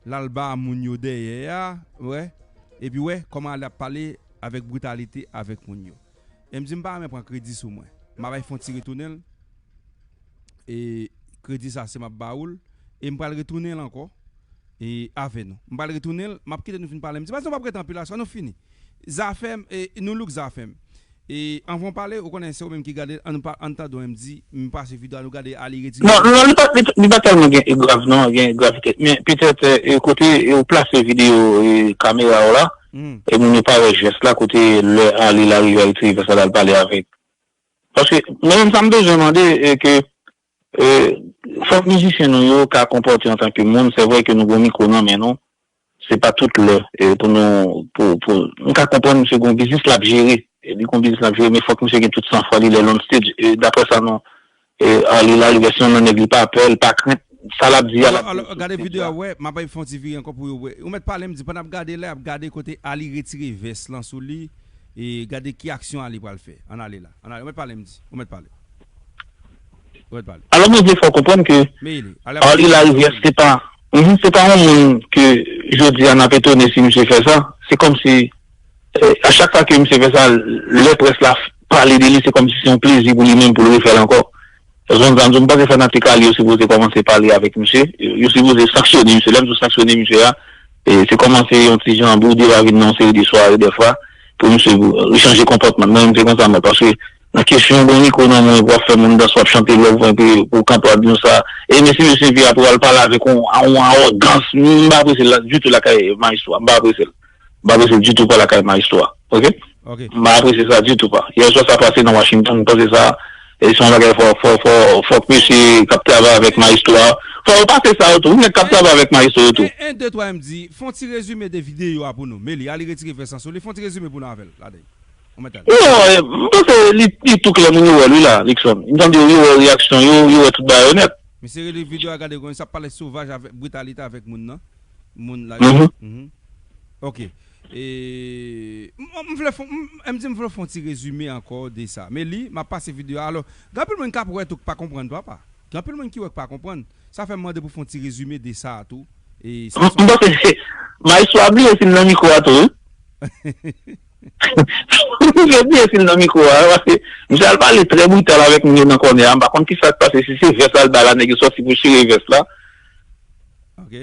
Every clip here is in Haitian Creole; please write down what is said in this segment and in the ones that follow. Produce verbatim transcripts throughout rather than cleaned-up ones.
L al ba moun yo dèyè a, wè. Epi wè kòman l ap pale avèk britalite avèk moun yo. E m di m pa renmen pran kredi sou mwen. M a bay fè yon ti retounen l. E kredi sa se m ap ba ou l. E m pral retounen l ankò. E avè nou. M pral retounen l, m ap kite nou fin pale. M di, "Paske nou p ap rete anpil la, sa nou fini." Zafèm, e, nou look Zafèm. E anvan w pale, ou konnen se ou menm ki gade, ann pa, ann tande w, M D, m pase videyo a, nou gade Ali retire. Non, non, li pa, li, li pa tèlman gen grav, non, gen gravite. Men petèt, e, kote, e, ou plase videyo, e, kamera w la, e moun yo pa wè jès la, kote lè Ali Larivye retire vès la, l al pale avèk. Paske, mwen menm, sa m bezwen mande, e, ke, e, fòk mizisyen nou yo ka konpòte antanke moun. Se vre ke nou gen mikwo nan men nou, se pa tout lè, e, pou nou, pou, pou, m ka konprann misye gen yon biznis l ap jere. E, li gen yon biznis l ap jere, men fòk misye gen tout sanfwa li lè l on stage. E, daprè sa nou, e, a, li la, li vèsyon nan nèg li pa pè, li pa krent. Sa l ap di a, l ap di sou stage la. Alò, gade videyo a, wè, m ap fè yon ti vire ankò pou yo wè. Ou mèt pale, M D, pandan n ap gade la, y ap gade kote Ali retire vès lan sou li, e gade ki aksyon Ali pral fè. Ann ale la. Ann ale, ou mèt pale, M D, ou mèt pale. Ou mèt pale. Alò, mwen vle fè w konprann ke Arly Larivière, se pa, mhm, se pa yon moun ke jodi a n ap etone si misye fè sa. Se kòmsi, eh, a chak fwa ke misye fè sa, lè près la pale de li, se kòmsi se yon plezi pou li menm pou l refè l ankò. Zòn sa, m panse fanatik Arly yo sipoze kòmanse pale avèk misye. Yo, yo sipoze sanksyone misye. Lè m di sanksyone misye a, e se kòmanse yon ti jan boude pa vin nan yon seri de sware dèfwa pou misye chanje konpòtman l. Mwen menm se konsa mwen, paske nan kesyon bon mikwo nan men w, w ap fè moun danse, w ap chante love, epi pou w kanpe w ap di nou sa. E mesye, mesye, epi apre w al pale avèk yon, yon awogans, m pa apresye l ditou lakay mayestwo a, m pa apresye l. M pa apresye l ditou pa lakay mayestwo a. Oke? M pa apresye sa ditou pa. Yè swa sa pase nan Washington, m panse sa, e se yon bagay fò, fò, fò, fòk mesye k ap travay avèk mayestwo a. Fò yo pase sa yo tou. Wi, nèg k ap travay avèk mayestwo yo tou. En, en, de, twa, M D, fè yon ti rezime de videyo a pou nou. Meli, ale retire vès lan sou li. Fè yon ti rezime pou nou avè l. Gade. Ou mèt ale. Non, e, m panse li, li tou klè, moun yo wè l wi la, Luckson. M tande yo, yo wè reyaksyon yo, yo wè tout bagay yo nèt. Misye rele videyo a, gade, konn sa pale sovaj avèk, britalite avèk moun nan. Moun la. Mhm. Mhm. Ok. E, m, m vle fè, m, M D, m vle fè yon ti rezime ankò de sa. Meli, m ap pase videyo a. Alò, gen anpil moun k ap wè tou k pa konprann tou, apa. Gen anpil moun ki wè k pa konprann. Sa fè m mande pou fè yon ti rezime de sa a tou. E sa m, m panse mayestwo a bliye si l nan mikwo a tou, wi. Misye bliye si l nan mikwo a, paske misye al pale trè brital avèk moun yo nan kònè a. M pa konn kisa k pase, si se vès la l bay la, nèg yo sòti pou chire vès la. Ok.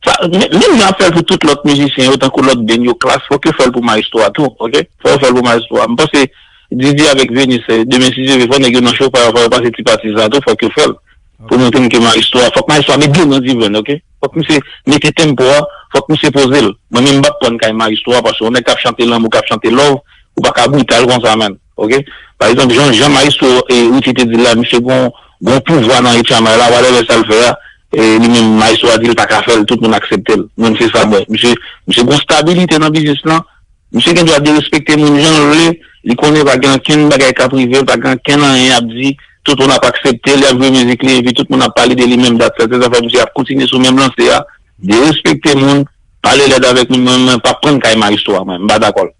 Sa, men, menm jan ap fè l pou tout lòt mizisyen yo, tankou lòt band yo, Klass, fòk yo fè l pou mayestwo a tou, ok? Fòk yo fè l pou mayestwo a. M panse Didi avèk Venus, eh, demen si Dye vle, fò nèg yo nan cho pa yo, fò yo pase ti pati sa tou, fòk yo fè l. Pou montre m ke mayestwo a, fòk mayestwo a met dlo nan diven, ok? Fòk misye mete tempo a, fòk misye poze l. Mwen menm m p ap pran kay mayestwo a, paske yon nèg k ap chante lanmou, k ap chante love, ou pa ka brital konsa, man, ok? Pa egzanp, jan, jan mayestwo, eh, Richie te di l la, misye gon, gon pouvwa nan H M I la, whatever sa l fè a, eh, li menm mayestwo a di l pa ka fè l, tout moun aksepte l. Mwen se sa m wè. Misye, misye gon stabilite nan biznis lan, Misye gen dwa derespekte moun jan l vle, li konnen pa gen ankenn bagay k ap rive l, pa gen ankenn anyen y ap di, tout moun ap aksepte l, y ap jwe mizik li, epi tout moun ap pale de li menm dat sa. Se sa fè misye ap kontinye sou menm lanse a, derespekte moun, pale lèd avèk moun, mwen, mwen p ap pran kay mayestwo a, mwen, m pa dakò l.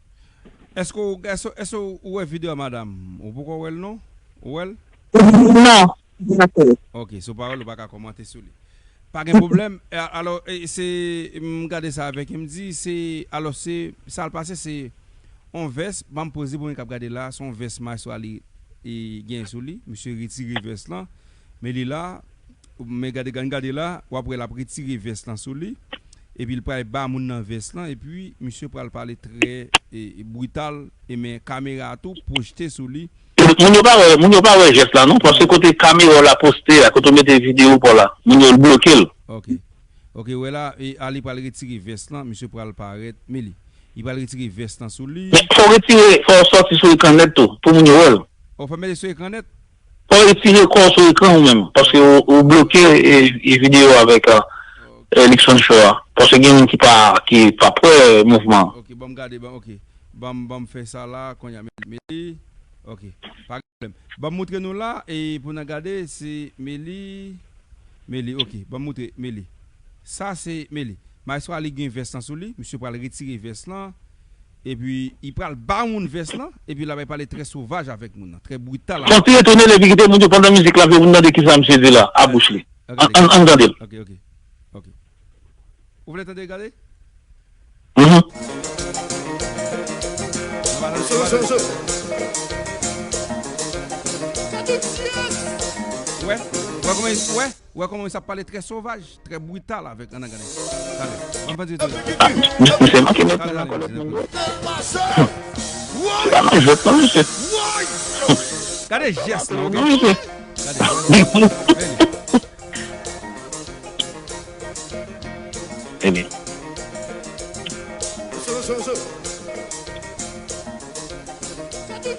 Èske w, èske, èske w wè videyo a, madanm? Ou poko wè l, non? Ou wè l? Non, m pa wè l. Ok, sou pawòl ou pa ka kòmante sou li. Pa gen pwoblèm. E, alò, e, se, m gade sa avèk M D, se, alò, se, sa l pase, se on vès, ban m poze pou moun k ap gade la, se on vès Maestro Ali, e, gen sou li. Misye retire vès lan, men li la, men gade, gade, gade la, w ap wè l ap retire vès lan sou li, epi l pral ba moun nan vès lan, epi misye pral pale trè, e, brital, e men kamera a tou pwojte sou li. Moun yo pa wè, moun yo pa wè jès la non, paske kote kamera w la poste a, kote w mete videyo pa w la, moun yo bloke l. Ok. Ok, wè la, e, Ali pral retire vès lan, misye pral parèt, men li, li pral retire vès lan sou li. Men fò w retire, fò w sòti sou ekran nèt tou, pou moun yo wè l. O, fò mete sou ekran nèt? Fò w retire kò w sou ekran ou menm, paske ou, ou bloke, e, e videyo avèk, a, e, Luckson Show a. Paske gen moun ki pa, ki pa p wè mouvman an. Ok, ban m gade, ban, ok. Ban m, ban m fè sa la, kounye a, men, men, ok. Pa gen pwoblèm. Ban m moutre nou la, e pou n gade, se Meli. Meli, ok. Ban m moutre Meli. Sa se Meli. Maestro Ali gen vès lan sou li. Misye pral retire vès lan. Epi, li pral ba moun vès lan. Epi, l ap pale trè sovaj avèk moun nan. Trè brital avèk moun nan. Fò w ti retounen l epi kite moun yo pandan mizik la, pou n tande kisa misye di la, a bouch li. Ann, ann, ann tande l. Ok, ok. Ok. Ou vle tande, gade? Mhm. Wè, wè kòman, wè, wè kòman sa pale trè sovaj, trè brital avèk Annan Gade. Talè. Ann pa di tou. Ah, misye manke met men nan kò lòt moun. Se pa nan jwèt non, mesye. Gade jès la, Non, ok? mesye. Gade. Gade. Ebyen.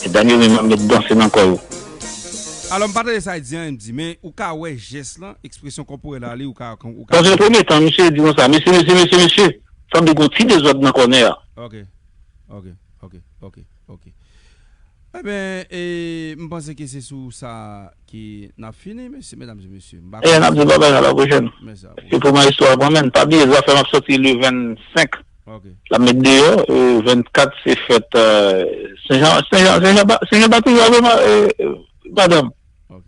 Medam yo menm ap met danse nan kò yo. Alò, m pa tande sa l di an, m di, men ou ka wè jès lan, ekspresyon kòporèl la li, ou ka, ou ka. Paske premye tan, misye di konsa, mesye, mesye, mesye, mesye, sanble gon ti dezòd nan kònè a. Ok, ok, ok, ok, ok. Ebyen, e, m panse ke se sou sa ke n ap fini, mesye, medam e mesye. M pa E n ap di babay a la pwochèn. Mèsi a Se pou mwen istwa pran men. Pa bliye zafè m ap sòti le vennsenk. Ok, L ap met deyò, e, vennkat se fèt, e, Sen Jan, Sen Jan, Sen Jan, Sen Jan Batri, e, e, madanm. ok.